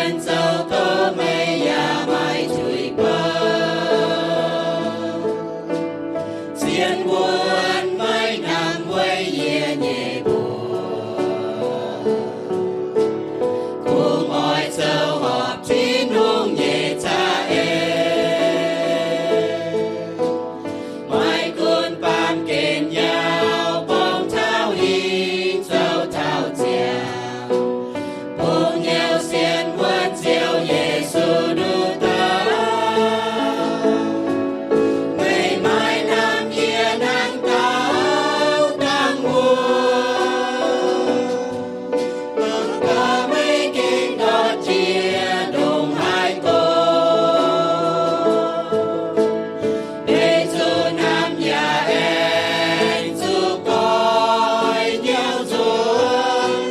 Zoux duqv meih yaac maiv tuix bou. Zien wuonv maiv namx weic yie nyei mbuox, kungx oix zoux horpc Tin-Hungh nyei za'eix. Maiv gunv baamh gen yaac bong taux hingh, zoux taux ziangx, bungx hnyouv sienx wuonv Ziouv Yesu nduqc dauh. Meih maiv namx yie hnangv dauh dangh wuov, dongh gaax meih gengh ndortv jiex ndongc haaix doqc. Meih zuqc hnamv yaac aengx zuqc goix hnyouv nzuonx,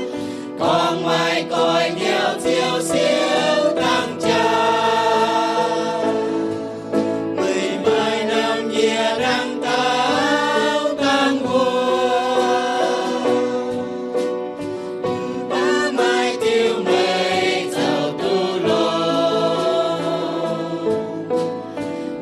gorngv maaih goix hnyouv Ziouv siouc dangh jaax. Meih maiv namx yie hnangv dauh dangh wuov, mv baac maaih diuh meih zoux duqv longx.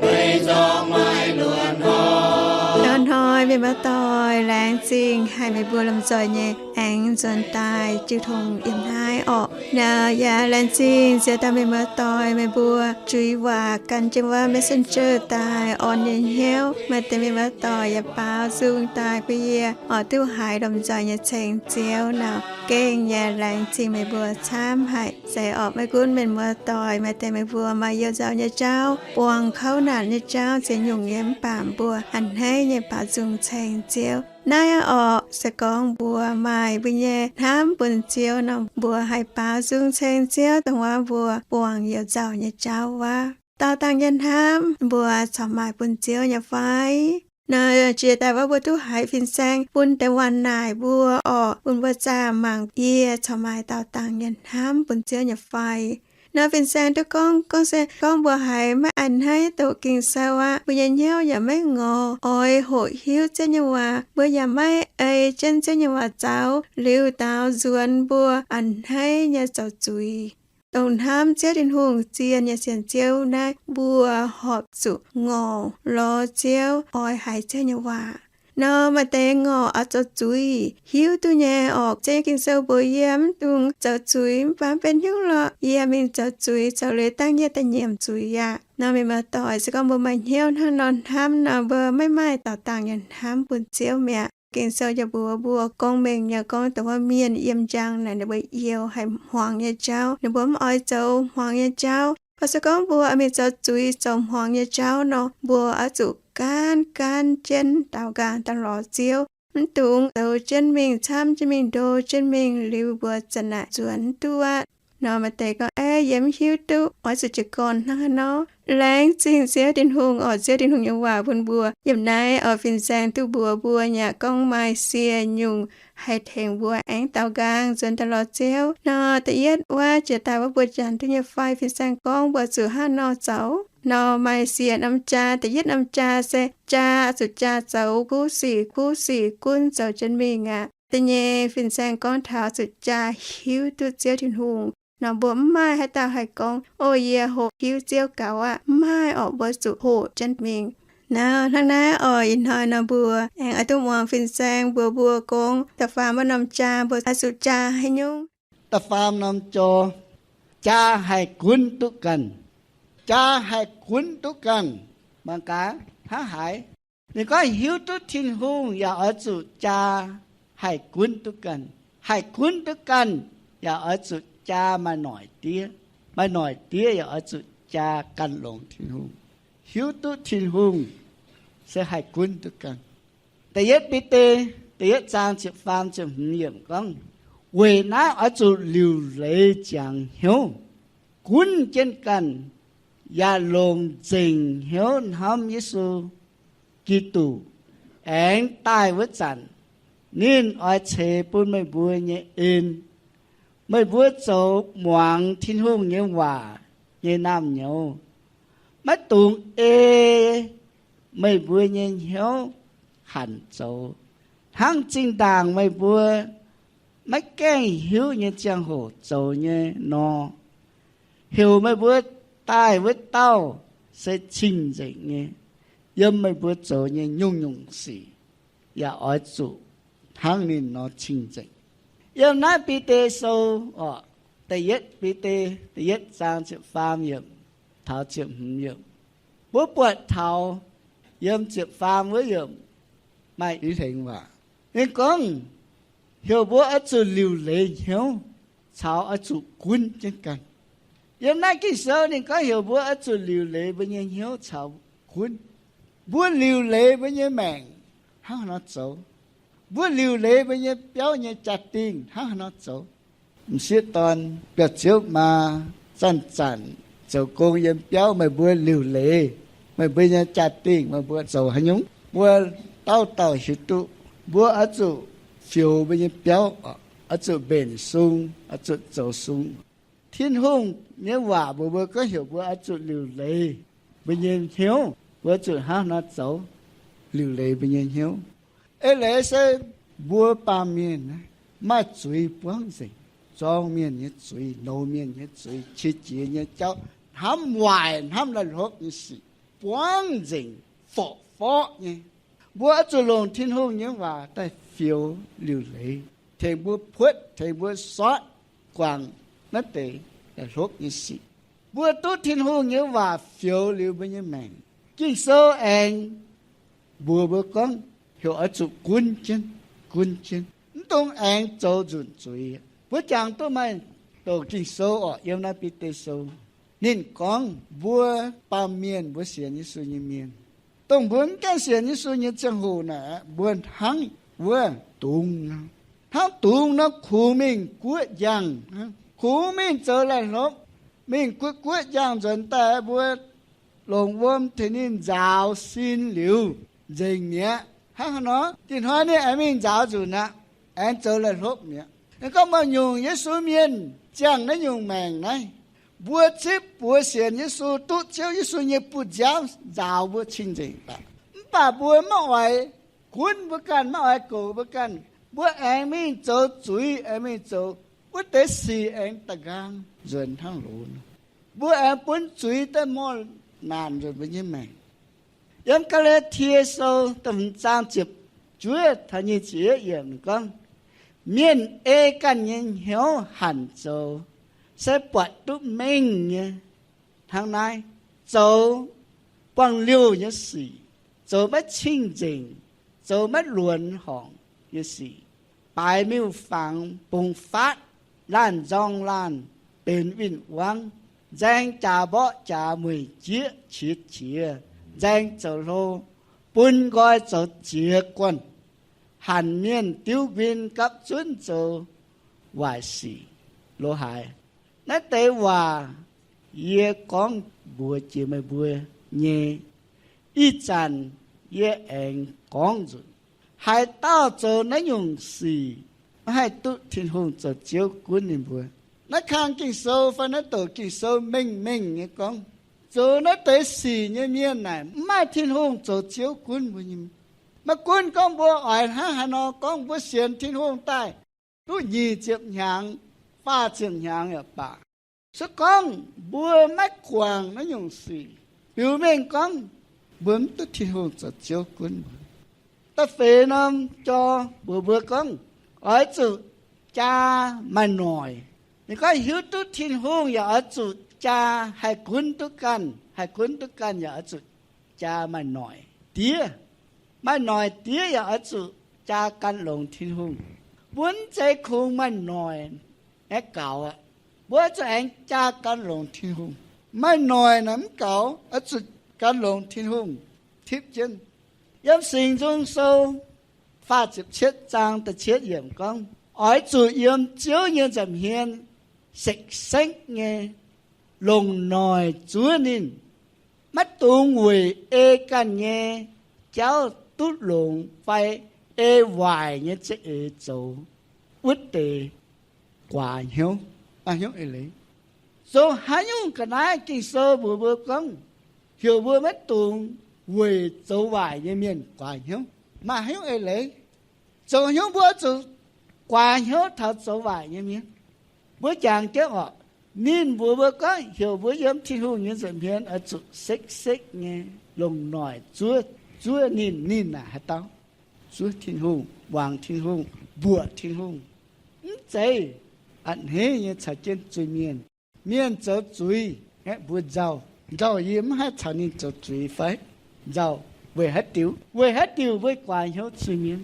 Meih nzorng maaih luonx hnoi. Hnoi-hnoi mienh muoz-doic, laengz zingh haic meih mbuo lomh nzoih nyei aengx nzuonx daaih jiu tong yiem naaiv orqc. Naaiv yaac laengz zingh nziex dauh mienh muoz-doic meih mbuo juix waac gan jienv wuov Messenger daaih orn nyei hnyouv. Maaih deix mienh muoz-doic yaac baaux nzung daaih bun yie oix duqv haiz lomh nzoih nyei ceng Ziouv nor, gengh yaac laengz zingh meih mbuo camv haic. Se orqc, maiv gunv mienh muoz-doic, maaih deix meih mbuo maaih you-nzauh nyei jauv, buangh kouv naanc nyei jauv, ziex nyungc yiem, mv baac mbuo a'hneiv nyei baaux nzung ceng Ziouv. Naaiv orqc, se gorngv mbuo maaih mbuo nyei hnamv bun Ziouv nor, mbuo haih baaux nzung ceng Ziouv dongh wuov mbuo buangh you-nzauh nyei jauv wuov. Daauh dangh nyei hnamv mbuo corc maaih bun Ziouv nyei fai? Naaiv jiex daaih wuov mbuo duqv haiz fin-saeng bun deix waac naaic mbuo orqc, bun mbuo zaah mangc yie corc maaih daauh dangh nyei hnamv bun Ziouv nyei fai. Naaiv fin-saeng duqv gorngv, gorngv se gorngv mbuo haiz maiv a'hneiv doqc Ging-Sou aqv, mbuo nyei hnyouv yaac maiv ngorc oix hoqc hiuv Ziouv nyei waac, mbuo yaac maiv ei jienv Ziouv nyei waac zaux, liuz daaux nzuonx mbuo a'hneiv nyei zoux zuiz. Dongh hnamv Ziouv Tin-Hungh, zien nyei sienx Ziouv naaiv, mbuo horpc zuqc ngorc lorz Ziouv, oix haiz Ziouv nyei waac. Nor maaih deix ngorc oix zoux zuiz, hiuv duqv nyei orqc. Ziouv nyei Ging-Sou mbuox yie, mv dungx zoux zuiz, mv baac mv benx hnyouv lorqc, yie mingh zoux zuiz zoux liuz dangh yie daaih nyiemc zuiz aqv. Nor mienh muoz-doic, se gorngv mbuo maaih hnyouv hnangv nor hnamv nor, mbuo maiv maaih daauh dangh nyei hnamv bun Ziouv mi'aqv. Ging-Sou yaac mbuox mbuo gorngv mengh nyei gorngv dongh wuov mienh yiem njang naaic ninh mbuo youx haic hmuangx nyei jauv, ninh mbuo mv oix zoux hmuangx nyei jauv. Mv baac se gorngv mbuo mingh zoux zuiz zoux hmuangx nyei jauv nor, mbuo oix zuqc gaanv gaanv jienv daaux nqaang daaih lorz Ziouv. Mv dungx zoux jienv mingh, camv jienv mingh, ndo jienv mingh, liuz mbuo za'naaic nzuonx mv duqv aqv. Nor maaih deix gorngv, Aeqv, yie mv hiuv duqv, oix zuqc jiez gorn hnangv haaix nor? Laengz zingh Ziouv Tin-Hungh orqc. Ziouv Tin-Hungh nyei waac bun mbuo yiem naaiv oix fin-saeng duqv mbuox mbuo nyei aqv, gorngv maaih siec nyungc haih tengx mbuo aengx daaux nqaang nzuonx daaih lorz Ziouv. Nor da'yietv wuov jiex daaih wuov mbuo janx duqv nyei fai, fin-saeng gorngv mbuo zuqc hnangv nor zoux. Nor maaih siec norm jaa. Da'yietv norm jaa se jaa oix zuqc jaa zoux kuv sic, kuv sic gunv zoux jienv mingh aqv. Da'nyeic fin-saeng gorngv taux zuqc jaa hiuv duqv Ziouv Tin-Hungh. Nor mbuo mv maaih haaix dauh haih gorngv, O, yie hoqc hiuv Ziouv gaux aqv. Mv maaih orqc, mbuo zuqc hoqc jienv mingh. Nor hnangv naaiv orqc, ih hnoi nor mbuo aengx oix duqv muangx fin-saeng mbuox mbuo gorngv da'faam wuov norm jaa mbuo oix zuqc jaa haaix nyungc. Da'faam norm jaa, jaa haih gunv duqv ganh. Jaa haih gunv duqv ganh. Mangc gaax hnangv haaix? Ninh gorngv hiuv duqv Tin-Hungh yaac oix zuqc jaa haih gunv duqv ganh. Haih gunv duqv ganh yaac oix zuqc jaa maaih noic diev. Maaih noic diev yaac oix zuqc jaa gan longx Tin-Hungh. Hiuv duqv Tin-Hungh se haih gunv duqv ganh. Da'yietv Bide, da'yietv zaang ziepc faam ziepc hmz yiemc gorngv, weic naaiv oix zuqc liuc leiz jangx hnyouv, gunv jienv ganh, yaac longc nzengc hnyouv hnamv Yesu Giduc, aengx daaih wuov zanc, ninh oix ceix bun meih mbuo nyei en. Meih mbuo zoux muangx Tin-Hungh nyei waac nyei naamh nyouz, maiv dungx ei meih mbuo nyei hnyouv hanc zoux, hnangv zinh ndaangc meih mbuo maiv gaengh hiuv nyei ziangh hoc zoux nyei nor. Heuc meih mbuo daaih wuov dauh se cing-nzengc nyei, yiem meih mbuo zoux nyei nyungc-nyungc sic yaac oix zuqc hnangv ninh nor cing-nzengc. Yiem naaiv Bide Sou orqc, da'yietv Bide, da'yietv zaang ziepc faam yiemc taux ziepc hmz yiemc, mbuo buatc taux yiem ziepc faam wuov yiemc maaih ih hlengc waac. Ninh gorngv heuc mbuo oix zuqc liuc leiz hnyouv caux oix zuqc gunv jienv ganh. Yiem naaiv Ging-Sou ninh gorngv heuc mbuo oix zuqc liuc leiz mbuo nyei hnyouv caux gunv. Mbuo liuc leiz mbuo nyei maengc hnangv haaix nor zoux? Mbuo liuc leiz mbuo nyei biauv nyei jaa-dingh hnangv haaix nor zoux? M'sieqv dorn biauv-ziouv maa zanc-zanc zoux gong yiem biauv, meih mbuo liuc leiz meih mbuo nyei jaa-dingh, meih mbuo zoux haaix nyungc? Mbuo dauh dauh hiuv duqv mbuo oix zuqc fioux mbuo nyei biauv, oix zuqc mbenc sung, oix zuqc zoux sung. Tin-Hungh nyei waac mbuox mbuo gorngv heuc mbuo oix zuqc liuc leiz mbuo nyei hnyouv, mbuo zuqc hnangv nor zoux, liuc leiz mbuo nyei hnyouv. Eix leiz se mbuo baamh mienh maaih zuiz buangv nzengc, zorng mienh nyei zuiz, nouz mienh nyei zuiz, qiex jiez nyei jauv, hnamv waaic hnamv la'hlopv nyei sic, buangv nzengc, forqv-forqv nyei. Mbuo oix zuqc longc Tin-Hungh nyei waac daaih fioux liuc leiz, tengx mbuo puotv, tengx mbuo sortv guangc naaiv deix la'hlopv nyei sic. Mbuo duqv Tin-Hungh nyei waac fioux liuz mbuo nyei maengc, Ging-Sou aengx mbuox mbuo gorngv heuc oix zuqc gunv jienv, gunv jienv, mv dungx aengx zoux nzunc zuiz. Mbuo jangx duqv maaih douc Ging-Sou orqc, yiem naaiv Bide Sou, ninh gorngv mbuo baamh mienh, mbuo sienx Yesu nyei mienh, dongh mbuo mv gaengh sienx Yesu nyei ziangh hoc naaic, mbuo hnangv wuov dungz nor, hnangv dungz nor kungx mingh guoqv njang, kungx mingh zoux la'hlopv, mingh guoqv guoqv njang nzuonx daaih, mbuo longc wuom tengx ninh nzaaux sin liuz nzengc mi'aqv. Hnangv haaix nor? Dinh hnoi ninh aengx mingh nzaaux nzunc aqv, aengx zoux la'hlopv mi'aqv. Ninh gorngv maaih nyungc Yesu mienh ziangh naaiv nyungc maengc naaiv, mbuo zipv buoz sienx Yesu, duqv Ziouv Yesu nyei buoz-nziaamv nzaaux mbuo cing-nzengc daaih. Mv baac mbuo maiv oix gunv mbuo ganh, maiv oix goux mbuo ganh. Mbuo aengx mingh zoux zuiz, aengx mingh zoux wuov deix sic, aengx da'nqaang nzuonx hnangv loz nor. Mbuo aengx bun zuiz daaih morh naanc nzuonx mbuo nyei maengc. Yiem Gaa^laa^tie Sou da'hmz zaang ziepc juov taux nyic ziepc yietv yiemc gorngv, mienh ei ganh nyei hnyouv hanc zoux se buatc duqv mengh nyei. Hnangv naaiv, zoux buangh liouh nyei sic, zoux maiv cing-nzengc, zoux maiv luonx horngc nyei sic, baaix miuc-fangx bungx faatv, laanh nzorng laanh benx win-wangv, nzaeng jaax mborqv jaax, mueic jieqv qiex jiez, nzaeng zoux hlo, bun nqoi zoux ziex guanh, hanc mienh diuv nquin gapv zunv zoux waaic sic lo haaix. Naaiv deix waac yie gorngv mbuox jiex meih mbuo nyei. Ih zanc yie aengx gorngv nzunc, haaix dauh zoux naaiv nyungc sic maiv haih duqv Tin-Hungh zoux Ziouv gunv ninh mbuo. Naaiv kang Ging-Sou fai naaiv douc Ging-Sou mengh mengh nyei gorngv, zoux naaiv deix sic nyei mienh naaic mv maaih Tin-Hungh zoux Ziouv gunv mbuo nyei. Maiv gunv gorngv mbuo oix hnangv haaix nor gorngv, mbuo sienx Tin-Hungh daaih duqv nyic ziepc hnyangx, faah ziepc hnyangx yaac baac, se gorngv mbuo maiv guangc naaiv nyungc sic, biux mengh gorngv mbuo mv duqv Tin-Hungh zoux Ziouv gunv mbuo. Da'feix norm jorx mbuox mbuo gorngv, oix zuqc jaa maaih noic. Ninh gorngv hiuv duqv Tin-Hungh yaac oix zuqc jaa haih gunv duqv ganh, haih gunv duqv ganh yaac oix zuqc jaa maaih noic diev. Maaih noic diev yaac oix zuqc jaa gan longx Tin-Hungh. Mbuo mv zeiz kungx maaih noic aengx gaux aqv. Mbuo oix zuqc aengx jaa gan longx Tin-Hungh. Maaih noic naaic mv gaux, oix zuqc gan longx Tin-Hungh tipv jienv. Yiem Singx Nzung Sou faah ziepc cietv zaang da'cietv yiemc gorngv, oix zuqc yiem Ziouv nyei nza'hmien sekv-sekv nyei longc noic zuov ninh, maiv dungx weic ei ganh nyei jauv duqv longx fai ei waaic nyei za'eix zoux wuov deix guaax hnyouv, maaih hnyouv eix leiz. Zoux haaix nyungc ga'naaiv Ging-Sou mbuox mbuo gorngv, heuc mbuo maiv dungx weic zoux waaic nyei mienh guaax hnyouv, maaih hnyouv eix leiz. Zoux haaix nyungc mbuo zuqc guaax hnyouv taux zoux waaic nyei mienh? Mbuo jangx jienv orqc, Ninh mbuox mbuo gorngv heuc mbuo yiem Tin-Hungh nyei nza'hmien oix zuqc sekv-sekv nyei longc noic zuov, zuov ninh. Ninh naaic haaix dauh? Zuov Tin-Hungh, muangx Tin-Hungh, mbuoqc Tin-Hungh. Mv zeiz a'hneiv nyei caux jienv zuiz-mienh. Mienh zoux zuiz aeqv, mbuo nzauh. Nzauh yie mv haih caux ninh zoux zuiz fai? Nzauh. Weic haaix diuc? Weic haaix diuc mbuo guaax hnyouv zuiz-mienh?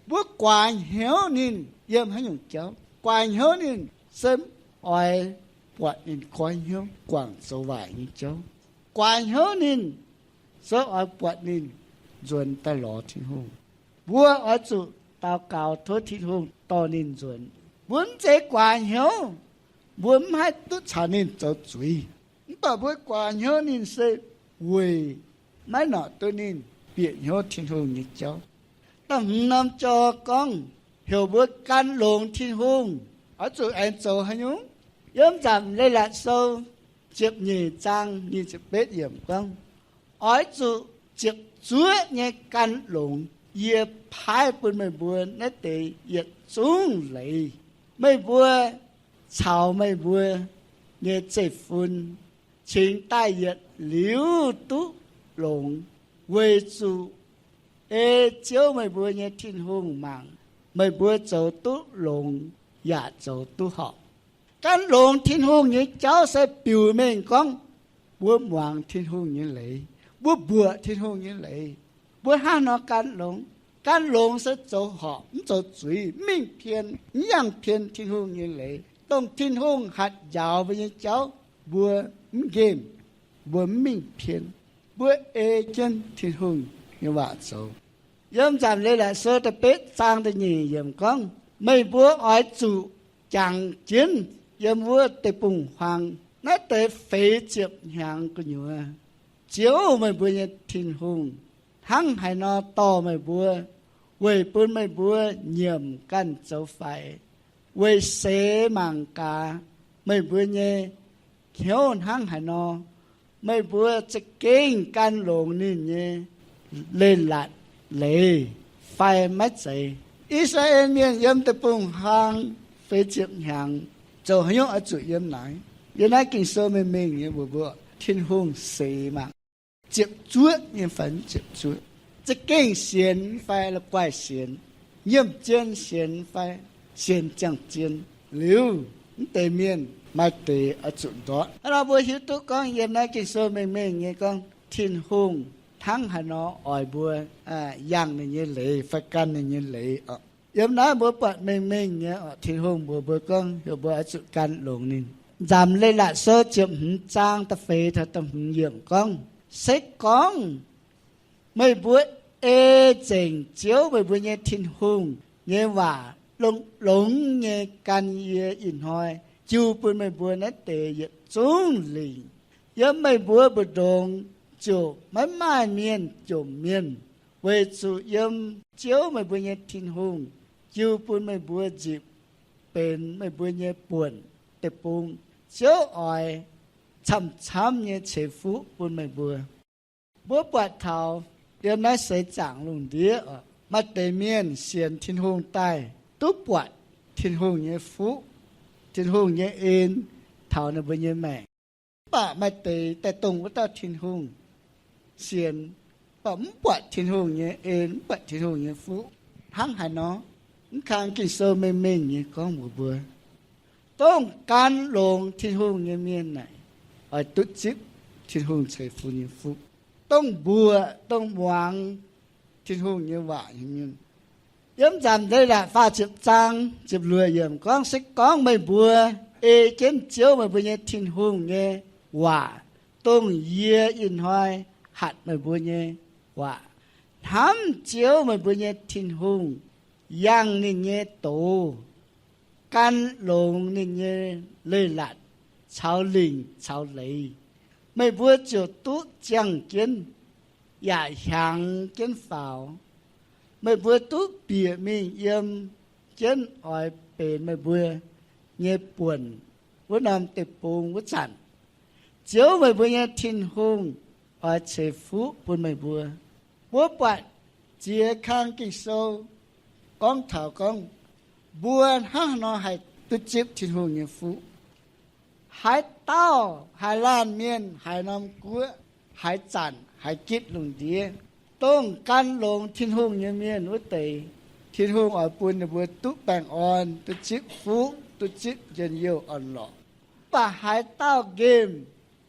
Mbuo guaax hnyouv ninh yiem haaix nyungc jauv? Guaax hnyouv ninh se oix buatc ninh goiv hnyouv guangc zoux waaic nyei jauv. Guaax hnyouv ninh se oix buatc ninh nzuonx daaih lorz Tin-Hungh. Mbuo oix zuqc daux gaux tov Tin-Hungh dorh ninh nzuonx. Mbuo mv zeiz guaax hnyouv, mbuo mv haih duqv caux ninh zoux zuiz. Mv baac mbuo guaax hnyouv ninh se weic maiv nongc duqv ninh bieqc hnyouv Tin-Hungh nyei jauv. Da'hmz norm jauv gorngv heuc mbuo gan longx Tin-Hungh. Oix zuqc aengx zoux haaix nyungc? Yiem Nzamc Leiz-Latc Sou ziepc nyeic zaang nyic ziepc betv yiemc gorngv, oix zuqc ziepc zuoqv nyei gan longx. Yie paaiv bun meih mbuo naaiv deix yietc zungv leiz. Meih mbuo caux meih mbuo nyei zeiv-fun cingx daaih yietc liuz duqv longx, weic zuqc ei Ziouv meih mbuo nyei Tin-Hungh mangc meih mbuo zoux duqv longx yaac zoux duqv horpc. Gan longx Tin-Hungh nyei jauv se biux mengh gorngv mbuo muangx Tin-Hungh nyei leiz, mbuo mbuoqc Tin-Hungh nyei leiz. Mbuo hnangv nor gan longx. Gan longx se zoux horpc, mv zoux zuiz, mv mingh pien, mv yangh pien Tin-Hungh nyei leiz. Dongh Tin-Hungh hatc njaaux mbuo nyei jauv, mbuo mv nqemh, mbuo mv mingh pien, mbuo ei jienv Tin-Hungh nyei waac zoux. Yiem Nzamc Leiz-Latc Sou da'betv zaang da'nyeic yiemc gorngv, meih mbuo oix zuqc jangx jienv yiem wuov deic-bung-huaang naaiv deix feix ziepc hnyangx gu'nyuoz. Ziouv, meih mbuo nyei Tin-Hungh, hnangv haaix nor dorh meih mbuo, weic bun meih mbuo nyiemc ganh zoux faix, weic seix mangc gaax meih mbuo nyei hnyouv hnangv haaix nor. Meih mbuo za'gengh gan longx ninh nyei leiz-latc leiz fai maiv zeiz? I^saa^laa^en Mienh yiem deic-bung-huaang feix ziepc hnyangx zoux haaix nyungc oix zuqc yiem naaiv? Yiem naaiv Ging-Sou mengh mengh nyei mbuox mbuo, Tin-Hungh seix mangc, ziepc zuoqv nyei fai mv ziepc zuoqv, za'gengh sienx fai la'guaih sienx, nyiemc zien sienx fai sienx ziangh zien. Liuz mv deix mienh maaih deix oix zuqc ndortv. Hnangv nor mbuo hiuv duqv gorngv yiem naaiv Ging-Sou mengh mengh nyei gorngv Tin-Hungh hnangv haaix nor oix mbuo yangh ninh nyei leiz fai gan ninh nyei leiz oc. Yiem naaiv mbuo buatc mengh mengh nyei oc, Tin-Hungh mbuox mbuo gorngv heuc mbuo oix zuqc gan longx ninh. Nzamc Leiz-Latc Sou ziepc hmz zaang da'feix taux da'hmz yiemc gorngv, se gorngv meih mbuo ei nzengc Ziouv meih mbuo nyei Tin-Hungh nyei waac longx-longx nyei gan yie ih hnoi jiu bun meih mbuo naaiv deix yietc zungv lingc, yiem meih mbuo mbu'ndongx ziouc maiv maaih mienh jomc mienh, weic zuqc yiem Ziouv meih mbuo nyei Tin-Hungh jiu bun meih mbuo nzipc benx meih mbuo nyei buonc deic-bung. Ziouv oix camv-camv nyei ceix fuqv bun meih mbuo. Mbuo buatc taux yiem naaiv seix zaangc lungh ndiev oc, maaih deix mienh sienx Tin-Hungh daaih duqv buatc Tin-Hungh nyei fuqv, Tin-Hungh nyei en taux ninh mbuo nyei maengc. Mv baac maaih deix daaih dongh wuov dauh Tin-Hungh sienx, mv baac mv buatc Tin-Hungh nyei en, mv buatc Tin-Hungh nyei fuqv. Hnangv haaix nor? Mv kang Ging-Sou mengh mengh nyei gorngv mbuox mbuo, dongh gan longx Tin-Hungh nyei mienh naaic oix duqv zipv Tin-Hungh ceix fuqv nyei fuqv. Dongh mbuoqc, dongh muangx Tin-Hungh nyei waac nyei mienh. Yiem Nzamc Leiz-Latc faah ziepc zaang ziepc luoqc yiemc gorngv, se gorngv meih mbuo ei jienv Ziouv meih mbuo nyei Tin-Hungh nyei waac, dongh yie ih hnoi hatc meih mbuo nyei waac, hnamv Ziouv meih mbuo nyei Tin-Hungh, yangh ninh nyei doz, gan longx ninh nyei leiz-latc caux lingc caux leiz, meih mbuo ziouc duqv ziangh jienv yaac hiaangx jienv faaux. Meih mbuo duqv bieqc mingh yiem jienv oix benx meih mbuo nyei buonc wuov norm deic-bung wuov zanc, Ziouv meih mbuo nyei Tin-Hungh oix ceix fuqv bun meih mbuo. Mbuo buatc ziex kang Ging-Sou gorngv taux gorngv mbuo hnangv haaix nor haih duqv zipv Tin-Hungh nyei fuqv. Haaix dauh, haaix laanh mienh, haaix norm guoqv, haaix zanc, haaix gitv lungh ndiev, dongh gan longx Tin-Hungh nyei mienh wuov deix, Tin-Hungh oix bun ninh mbuo duqv baengh orn, duqv zipv fuqv, duqv zipv njien-youh orn-lorqc. Mv baac haaix dauh nqemh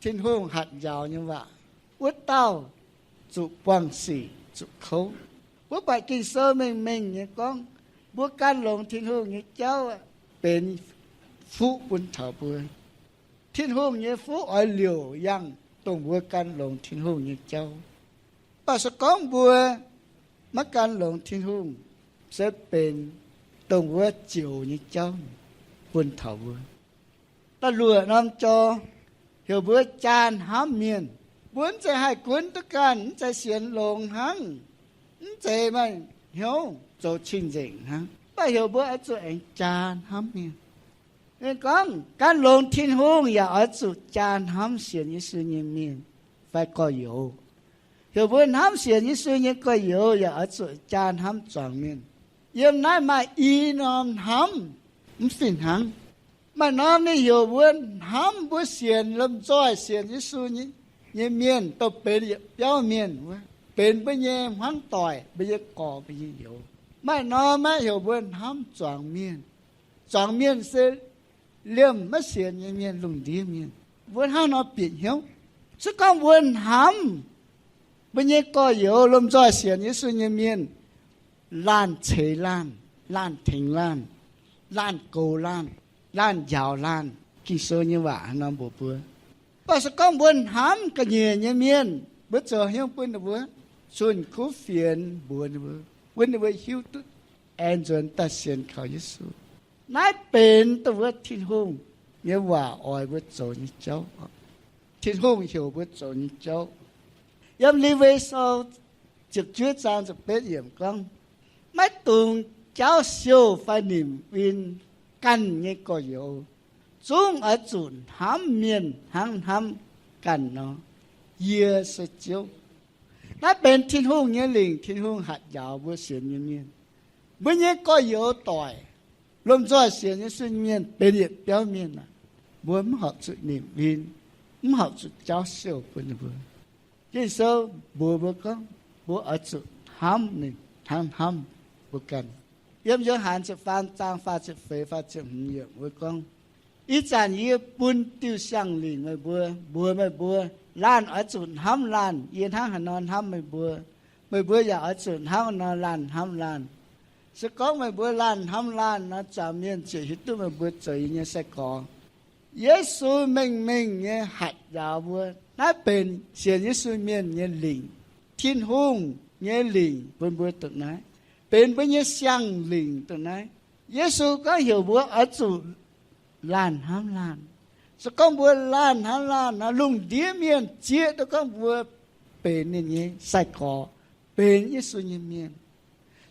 Tin-Hungh hatc njaaux nyei waac, wuov dauh zuqc buangh sic, zuqc kouv. Mbuo buatc Ging-Sou mengh mengh nyei gorngv, mbuo gan longx Tin-Hungh nyei jauv benx fuqv bun taux mbuo. Tin-Hungh nyei fuqv oix liouc yangh dongh mbuo gan longx Tin-Hungh nyei jauv. Mv baac se gorngv mbuo maiv gan longx Tin-Hungh, se benx dongh wuov zioux nyei jauv bun taux mbuo. Da'luoqc norm jor, heuc mbuo jaa hnamv mienh. Mbuo mv zeiz haih gunv duqv ganh, mv zeiz sienx longx hnangv, mv zeiz maaih hnyouv zoux cing-nzengc hnangv, mv baac heuc mbuo oix zuqc aengx jaa hnamv mienh. Ninh gorngv gan longx Tin-Hungh yaac oix zuqc jaa hnamv sienx Yesu nyei mienh fai gorx-youz. Heuc mbuo hnamv sienx Yesu nyei gorx-youz yaac oix zuqc jaa hnamv zuangx mienh. Yiem naaiv maaih i norm hnamv, mv fih hnangv. Maaih norm ninh heuc mbuo hnamv mbuo sienx, lomh nzoih sienx Yesu nyei mienh, dongh benx yietc biauv mienh wuov, benx mbuo nyei hmuangv doic, mbuo nyei gorx, mbuo nyei youz. Maaih norm aeqv, heuc mbuo hnamv zuangx mienh. Zuangx mienh se liemh maiv sienx nyei mienh, lungh ndiev mienh. Mbuo hnangv nor bieqc hnyouv. Se gorngv mbuo hnamv mbuo nyei gorx-youz, lomh nzoih sienx Yesu nyei mienh, laanh ceix laanh, laanh tengx laanh, laanh goux laanh, laanh njaaux laanh. Ging-Sou nyei waac hnangv nor mbuox mbuo. Mv baac se gorngv mbuo hnamv ga'nyiec nyei mienh, mbuo zoux hnyouv bun ninh mbuo, zunh kuv fienx mbuox ninh mbuo, bun ninh mbuo hiuv duqv aengx nzuonx daaih sienx kaux Yesu. Naaiv benx dongh wuov Tin-Hungh nyei waac oix mbuo zoux nyei jauv. Tin-Hungh heuc mbuo zoux nyei jauv. Yiem Liuwe Sou ziepc juov zaang ziepc betv yiemc gorngv, maiv dungx jaauv siouh fai nimc win ganh nyei gorx-youz. Zungv oix zuqc hnamv mienh hnangv hnamv ganh nor. Yie se Ziouv. Naaiv benx Tin-Hungh nyei lingc, Tin-Hungh hatc njaaux mbuo sienx nyei mienh. Mbuo nyei gorx-youz doic, lomh nzoih sienx Yesu nyei mienh benx yietc biauv mienh aqv. Mbuo mv horpc zuqc nimc win, mv horpc zuqc jaauv siouh bun ninh mbuo. Ging-Sou mbuox mbuo gorngv, mbuo oix zuqc hnamv ninh hnangv hnamv mbuo ganh. Yiem Yo^han ziepc faam zaang faah ziepc feix, faah ziepc hmz yiemc wuov gorngv, ih zanc yie bun diuh siang-lingc meih mbuo, mbuox meih mbuo, laanh oix zuqc hnamv laanh, yie hnangv haaix nor hnamv meih mbuo, meih mbuo yaac oix zuqc hnangv nor laanh hnamv laanh. Se gorngv meih mbuo laanh hnamv laanh nor, zuangx mienh ziouc hiuv duqv meih mbuo zoux yie nyei sai-gorx. Yesu mengh mengh nyei hatc njaaux mbuo. Naaiv benx sienx Yesu mienh nyei lingc, Tin-Hungh nyei lingc bun mbuo dongh naaiv, benx mbuo nyei siang-lingc dongh naaiv. Yesu gorngv heuc mbuo oix zuqc laanh hnamv laanh. Se gorngv mbuo laanh hnamv laanh nor, lungh ndiev mienh zieqv duqv gorngv mbuo benx ninh nyei sai-gorx, benx Yesu nyei mienh.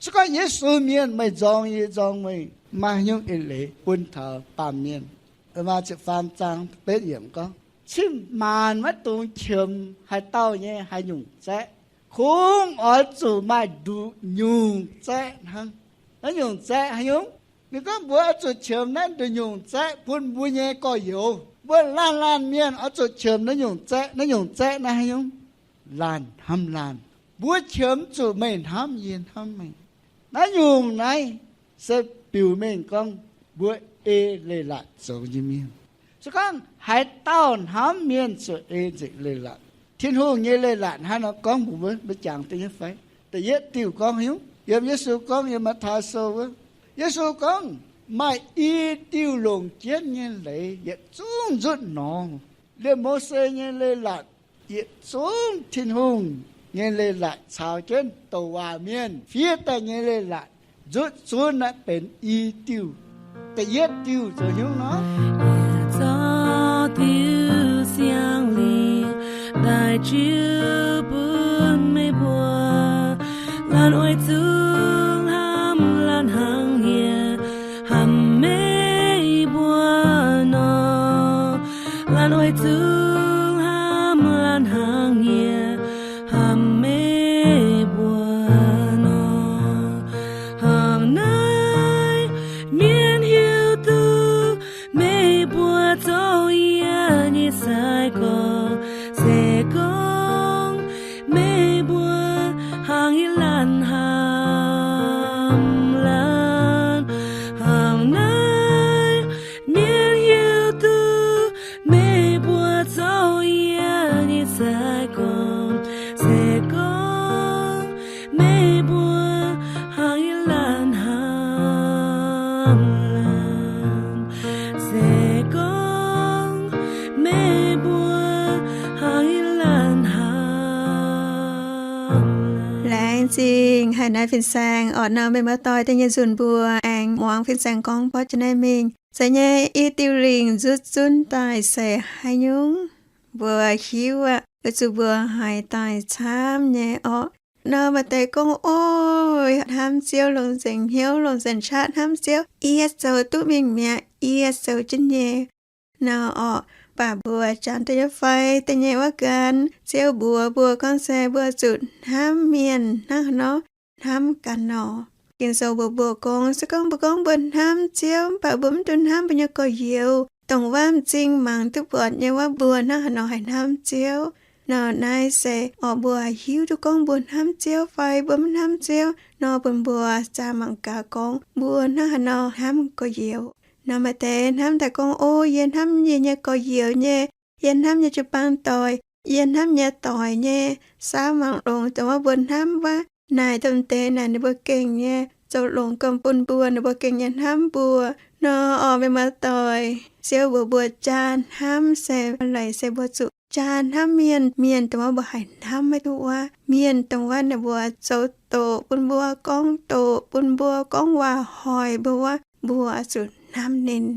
Se gorngv Yesu mienh meih nzorng yie nzorng meih, maaih haaix nyungc eix leiz bun taux baamh mienh? Ziepc faam zaang betv yiemc gorngv, cim-maanc maiv dungx qiemx haaix dauh nyei haaix nyungc zaeqv. Kungx oix zuqc maaih nduqc nyungc zaeqv hnangv. Naaiv nyungc zaeqv haaix nyungc? Ninh gorngv mbuo oix zuqc qiemx naaiv nduqc nyungc zaeqv bun mbuo nyei gorx-youz. Mbuo laanh laanh mienh oix zuqc qiemx naaiv nyungc zaeqv. Naaiv nyungc zaeqv naaiv haaix nyungc? Laanh hnamv laanh. Mbuo qiemx zuqc meih hnamv yie hnamv meih. Naaiv nyungc naaiv se biux mengh gorngv mbuo ei leiz-latc zoux nyei mienh. Se gorngv haaix dauh hnamv mienh ziouc ei nzengc leiz-latc. Tin-Hungh nyei leiz-latc hnangv nor gorngv mbuox mbuo, mbuo jangx deix nyei fai? Da'yietv diuh gorngv haaix nyungc? Yiem Yesu gorngv yiem Matv^taai Sou wuov, Yesu gorngv, maaih i diuh longc jienv nyei leiz yietc zungv nzutv nor. Liemh Mose nyei leiz-latc, yietc zungv Tin-Hungh nyei leiz-latc caux jienv douc waac mienh fiev daaih nyei leiz-latc nzutv zunv naaiv benx i diuh. Da'yietv diuh zoux hnyouv nor, yie zorqv diuh siang-lingh daaih jiu bun meih mbuo. Laanh oix zuqc hnamv laanh hnangv yie hnamv meih mbuo nor. Laanh oix zuqc hnamv laanh hnangv yie hnamv meih mbuo nor. Hnangv naaiv, mienh hiuv duqv meih mbuo zoux yie Sai gorngv, se gorngv meih mbuo hnaangx yiem laanh hnamv laanh, hnangv naaiv mienh hiuv duqv meih mbuo zoux yie nyei sai gorngv. Se gorngv meih mbuo hnaangx yiem laanh hnamv laanh, se gorngv meih mbuo hnaangx yiem laanh hnamv laanh. Laengz zingh haic naaiv fin-saeng orqc. Nor meih mbuo doic da'nyeic nzunc mbuo aengx muangx fin-saeng gorngv borqv jienv naaiv mingh. Zeiz nyei, i diuh lingc nzuqc zunv daaih se haaix nyungc, mbuo hiuv aqv, weic zuqc mbuo haiz daaih camv nyei orqc. Nor maaih deix gorngv, Ov, hnamv Ziouv longc nzengc hnyouv, longc nzengc qaqv hnamv Ziouv, yie zoux duqv mingh mi'aqv, yie zoux jienv nyei. Nor orqc, baac mbuo janx da'nyeic fai da'nyeic wuov ganh, Ziouv mbuox mbuo gorngv se mbuo zuqc hnamv mienh hnangv haaix nor hnamv ganh nor. Ging-Sou mbuox mbuo gorngv, se gorngv mbuo gorngv mbuo hnamv Ziouv, mv baac mbuo mv dungx hnamv mbuo nyei gorx-youz, dongh wuov m'zing mangc duqv buatc nyei wuov, mbuo hnangv haaix nor haih hnamv Ziouv? Nor naaiv se orqc, mbuo hiuv duqv gorngv mbuo hnamv Ziouv fai mbuo mv hnamv Ziouv nor, bun mbuo zaah mangc gaax gorngv mbuo hnangv haaix nor hnamv gorx-youz. Nor maaih deix hnamv daaih gorngv, Ov, yie hnamv yie nyei gorx-youz nyei, yie hnamv yie jiu-baang doic, yie hnamv nyei doic nyei. Saauv mangc longx dongh wuov mbuo hnamv wuov, naaic domh deix naaic ninh mbuo gengh nyei zoux longx gomh bun mbuo, ninh mbuo gengh nyei hnamv mbuo. Nor orqc, meih mbuo doic, Ziouv mbuox mbuo jaa hnamv se, leiz se mbuo zuqc jaa hnamv mienh. Mienh dongh wuov mbuo haih hnamv maiv duqv wuov, mienh dongh wuov ninh mbuo zoux doqc bun mbuo, gorngv doqc bun mbuo, gorngv waac-hoic mbuo wuov, mbuo oix zuqc hnamv ninh.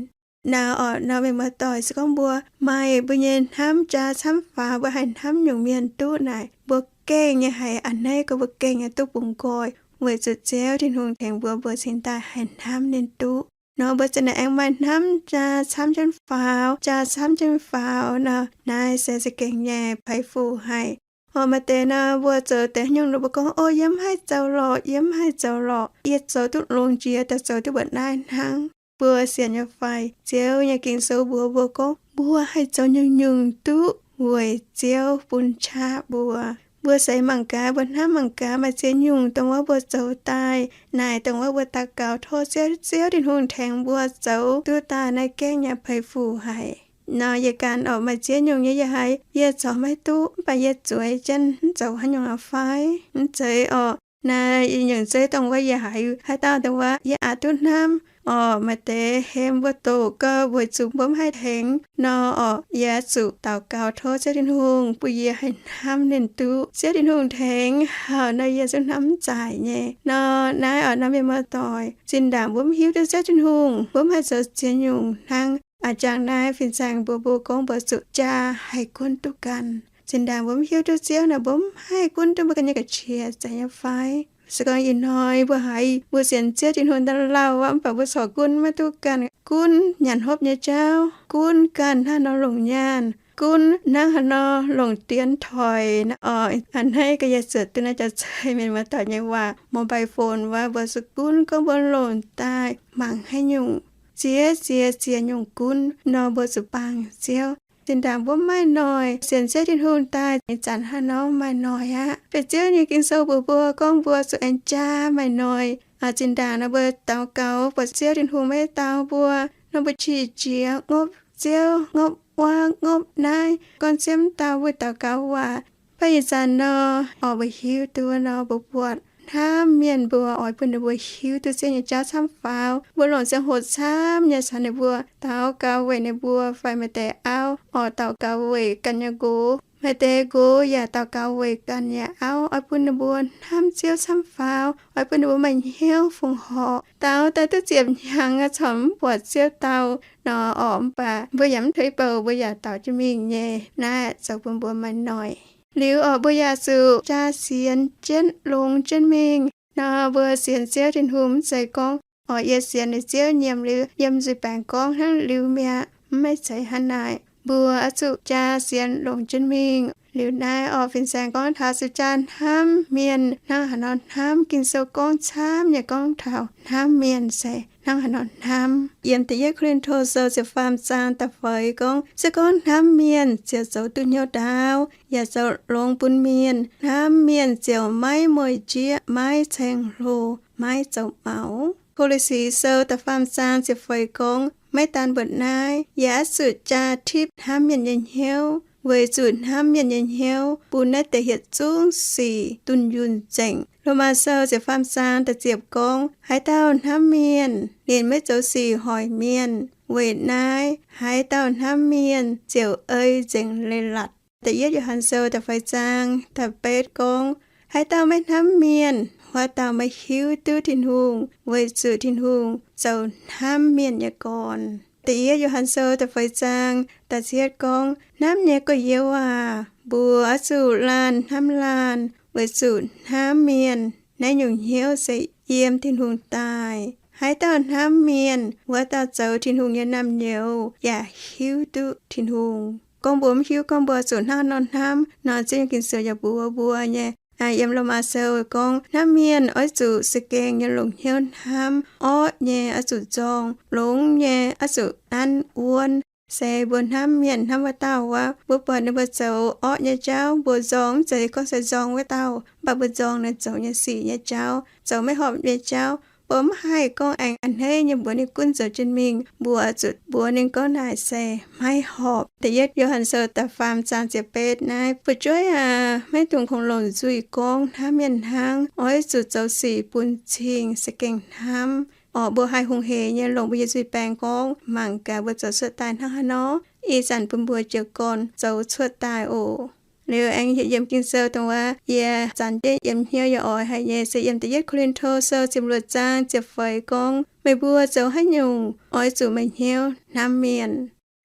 Naaiv orqc, nor meih mbuo doic, se gorngv mbuo maaih mbuo nyei hnamv jaa camv faaux, mbuo haih hnamv nyungc mienh duqv naaic, mbuo gengh nyei haiz a'hneiv gorx, mbuo gengh nyei duqv bungx nqoi, weic zuqc Ziouv Tin-Hungh tengx mbuo, mbuo cingx daaih haih hnamv ninh duqv. Nor mbuo za'naaic aengx maaih hnamv jaa camv jienv faaux, jaa camv jienv faaux nor, naaiv se za'gengh nyei peix fuc haic. Orqc, maaih deix nor mbuo zoux deix haaix nyungc nor mbuo gorngv, Ov, yie mv haih zoux lorqc, yie mv haih zoux lorqc, yie zoux duqv longx jiex daaih zoux duqv mbuoqc naaiv hnangv. Mbuo sienx nyei fai? Ziouv nyei Ging-Sou mbuox mbuo gorngv mbuo haih zoux nyungc-nyungc duqv weic Ziouv bun qaqv mbuo. Mbuo seix mangc gaax, mbuo hnamv mangc gaax, maaih ziex nyungc dongh wuov mbuo zoux daaih naaic, dongh wuov mbuo daux gaux tov Ziouv, Ziouv Tin-Hungh tengx mbuo zoux duqv daaih naaiv gengh nyei peix fuc haic. Nor yie ganh orqc, maaih ziex nyungc nyei yie haiz yie zoux maiv duqv, mv baac yie zueiz jienv mv zoux haaix nyungc aqv fai? Mv zeiz orqc. Naaiv yie nyungc zeiv dongh wuov yie haiz haaix dauh dongh wuov yie aqc duqv hnamv orqc, maaih deix hemx mbuo doqc gau weic zuqc mbuo mv haih tengx nor orqc, yie zuqc daux gaux tov Ziouv Tin-Hungh bun yie haih hnamv ninh duqv. Ziouv Tin-Hungh tengx hauh nor yie zungv hnamv mv zaaic nyei. Nor naaiv orqc, nor mienh muoz-doic, zinh ndaangc mbuo mv hiuv duqv Ziouv Tin-Hungh, mbuo mv haih zoux ziex nyungc hnangv. A'jangc naaiv fin-saeng mbuox mbuo gorngv mbuo zuqc jaa haih gunv duqv ganh. Zinh ndaangc mbuo mv hiuv duqv Ziouv naaic, mbuo mv haih gunv duqv mbuo ganh nyei ga'qiex zeiz nyei fai? Se gorngv ih hnoi mbuo haiz mbuo sienx Ziouv Tin-Hungh daaih lauh aqv, mv baac mbuo corc gunv maiv duqv ganh, gunv nyanc hopv nyei jauv, gunv ganh hnangv nor longc nyaanh, gunv hnangv haaix nor longc dienx toic oc. A'hneiv ga'naaiv zuotc duqv naaiv jaax-zeih mienh muoz-doic nyei waac, mobile phone wuov, mbuo zuqc gunv gorngv mbuo longc daaih mangc haaix nyungc. Ziex ziex ziex nyungc gunv nor mbuo zuqc baamh Ziouv. Zinh ndaangc mbuo mv maaih noic, sienx Ziouv Tin-Hungh daaih ih zanc hnangv nor mv maaih noic aqv. Beiv Ziouv nyei Ging-Sou mbuox mbuo gorngv mbuo zuqc aengx jaa maaih noic. Zinh ndaangc nor mbuo daux gaux buatc Ziouv Tin-Hungh maiv dau mbuo nor, mbuo qiex jiez ngopv Ziouv, ngopv wuov ngopv naaiv, gorngv Ziouv mv dau mbuo daux gaux waac. Mv baac ih zanc nor, orqc, mbuo hiuv duqv nor, mbuo buatc hnamv mienh mbuo oix bun ninh mbuo hiuv duqv Ziouv nyei jauv camv faaux. Mbuo longc ziangh hoc camv nyei caux ninh mbuo daux gaux weic ninh mbuo fai maaih deix auv, orqc, daux gaux weic ganh nyei nqox. Maaih deix nqox yaac daux gaux weic ganh nyei auv, oix bun ninh mbuo hnamv Ziouv camv faaux, oix bun ninh mbuo maaih hnyouv fongc horc. Daux daaih duqv ziepc hnyangx aqv, corc mv buatc Ziouv dau nor, orqc, mv baac mbuo yaac mv tuix bouc, mbuo yaac daux jienv mingh nyei. Naaiv zoux bun mbuo maaih noic. Liuz orqc, mbuo yaac zuqc jaa sienx jienv longx jienv mingh. Nor mbuo sienx Ziouv Tin-Hungh mv zeiz gorngv, orqc, yie sienx liuz Ziouv nyiemc liuz, yiem nzuih baengc gorngv hnangv liuz mi'aqv. Mv, maiv zeiz hnangv naaic. Mbuo oix zuqc jaa sienx longx jienv mingh. Liuz naaiv orqc, fin-saeng gorngv taux zuqc jaa hnamv mienh hnangv haaix nor hnamv. Ging-Sou gorngv camv nyei gorngv taux hnamv mienh se hnangv haaix nor hnamv. Yiem Da'yietv Ko^lin^to Sou ziepc faam zaang da'feix gorngv, se gorngv hnamv mienh ziouc zoux duqv hnyouv ndaauv, yaac zoux longx bun mienh. Hnamv mienh ziouc maiv mueic jieqv, maiv caeng hlo, maiv zoux maux. Ko^lo^si Sou da'faam zaang ziepc feix gorngv, maiv daan mbuoqc naaiv, yaac oix zuqc jaa tipv hnamv mienh nyei hnyouv, weic zuqc hnamv mienh nyei hnyouv bun naaiv deix hietc zungv sic dunh yunh nzengc. Lomaa Sou ziepc faam zaang da'ziepc gorngv, haaix dauh hnamv mienh, ninh maiv zoux sic hoic mienh. Weic naaiv, haaix dauh hnamv mienh ziouc ei nzengc leiz-latc. Da'yietv Yo^han Sou da'feix zaang da'betv gorngv, haaix dauh maiv hnamv mienh, wuov dauh maiv hiuv duqv Tin-Hungh, weic zuqc Tin-Hungh zoux hnamv mienh nyei gorn. Da'yietv Yo^han Sou da'feix zaang da'cietv gorngv, hnamv nyei gorx-youz aac, mbuo oix zuqc laanh hnamv laanh, weic zuqc hnamv mienh naaiv nyungc hnyouv se yiem Tin-Hungh daaih. Haaix dauh hnamv mienh, wuov dauh zoux Tin-Hungh nyei naamh nyouz yaac hiuv duqv Tin-Hungh. Gorngv mbuo mv hiuv gorngv mbuo zuqc hnangv nor hnamv nor, Ziouv nyei Ging-Sou yaac mbuox mbuo nyei. Yiem Lomaa Sou gorngv, hnamv mienh oix zuqc za'gengh nyei longc hnyouv hnamv. Orqv nyei oix zuqc nzorng, longx nyei oix zuqc nanv wuonv. Se mbuo hnamv mienh hnamv wuov dauh wuov, mbuo buatc ninh mbuo zoux orqv nyei jauv, mbuo nzorng, mv zeiz gorngv se nzorng wuov dauh, mv baac mbuo nzorng ninh zoux nyei sic nyei jauv, zoux maiv horpc nyei jauv. Mbuo mv haih gorngv aengx a'hneiv nyei mbuox ninh gunv zoux jienv mingh. Mbuo zuqc mbuox ninh gorngv naaic se maiv horpc. Da'yietv Yo^han Sou da'faam zaang ziepc betv naaiv, fu'jueiv aac, maiv dungx kungx longc nzuih gorngv hnamv mienh hnangv. Oix zuqc zoux sic bun cing, za'gengh hnamv. Orqc, mbuo haih hungh heic nyei longc mbuo nyei nzuih baengx gorngv mangc gaax mbuo zoux cuotv daaih hnangv haaix nor, ih zanc bun mbuo jiez gorn zoux cuotv daaih oc. Liuz aengx yiem Ging-Sou dongh wuov yie zanc jienv yiem hnyouv yaac oix haic nyei se yiem Da'yietv Ko^lin^to Sou ziepc luoqc zaang ziepc feix gorngv, meih mbuo zoux haaix nyungc oix zuqc meih hnyouv hnamv mienh.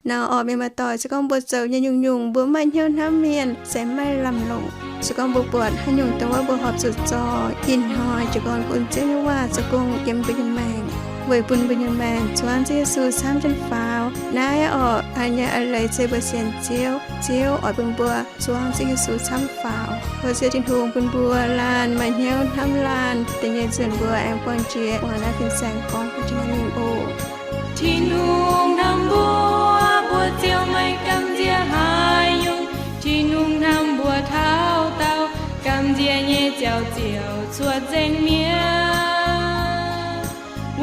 Nor orqc, mienh maaih doic, se gorngv mbuo zoux nyei nyungc-nyungc mbuo maiv maaih hnyouv hnamv mienh se maiv lamh longc. Se gorngv mbuo buatc haaix nyungc dongh wuov mbuo horpc zuqc zorc, ih hnoi jiez gorn bun Ziouv nyei waac zoux gong yiem mbuo nyei maengc, weic bun mbuo nyei maengc zuangx Ziouv Yesu camv jienv faaux. Naaiv orqc, aa nyei a'leiz se mbuo sienx Ziouv, Ziouv oix bun mbuo zuangx Ziouv Yesu camv faaux. Weic Ziouv Tin-Hungh bun mbuo laanh maaih hnyouv hnamv laanh, da'nyeic nzunc mbuo aengx buangh jiex gu'nguaaz naaiv fin-saeng gorngv bun jienv naaiv mingh oc. Tin-Hungh hnamv mbuo, mbuo ziouc maiv gamh nziex haaix nyungc. Tin-Hungh hnamv mbuo taux daauh, gamh nziex nyei jauv ziouc cuotv nzengc mi'aqv.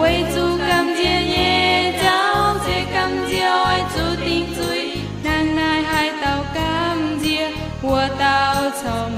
Weic zuqc gamh nziex nyei jauv se gamh nziex oix zuqc dingc zuiz. Hnangv naaic haaix dauh gamh nziex, wuov dauh corc